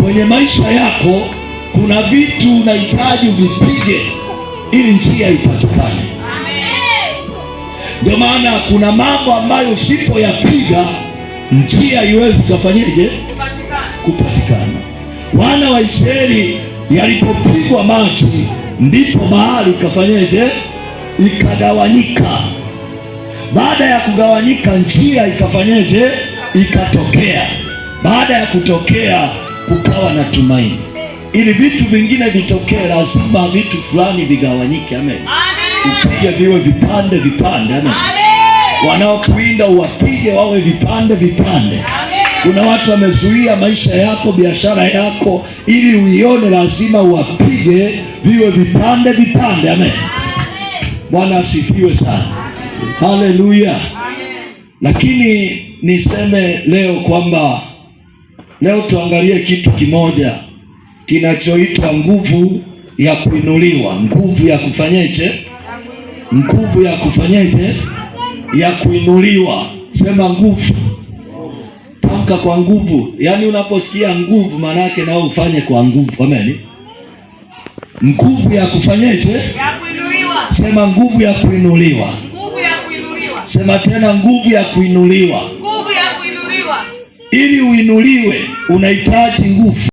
Kwenye maisha yako kuna vitu unahitaji uvipige ili njia ipatikane. Ndio maana kuna mambo ambayo usipoyapiga njia iwezi kafanyeje? Kupatikana. Wana wa Israeli yalipopigwa maji, ndipo bahari ikafanyeje? Ikagawanyika. Baada ya kugawanyika, njia ikafanyeje? Ikatokea. Baada ya kutokea, kukawa na tumaini. Ili vitu vingine vitokee, lazima vitu fulani vigawanyike. Amen. Upige viwe vipande vipande. Amen. Wanaokuinda uwapige wawe vipande vipande. Kuna watu wamezuia maisha yako, biashara yako, ili uione, lazima uwapige viwe vipande vipande. Amen. Bwana asifiwe sana. Haleluya. Lakini niseme leo kwamba leo tuangalie kitu kimoja kinachoitwa nguvu ya kuinuliwa. Nguvu ya kufanyeje? Nguvu ya kufanyeje? Ya kuinuliwa. Sema nguvu. Tamka kwa nguvu. Yaani unaposikia nguvu, maana yake nao ufanye kwa nguvu. Amen. Nguvu ya kufanyeje? Ya kuinuliwa. Sema nguvu ya kuinuliwa. Nguvu ya kuinuliwa. Sema tena nguvu ya kuinuliwa. Nguvu ya kuinuliwa. Ili uinuliwe unahitaji nguvu.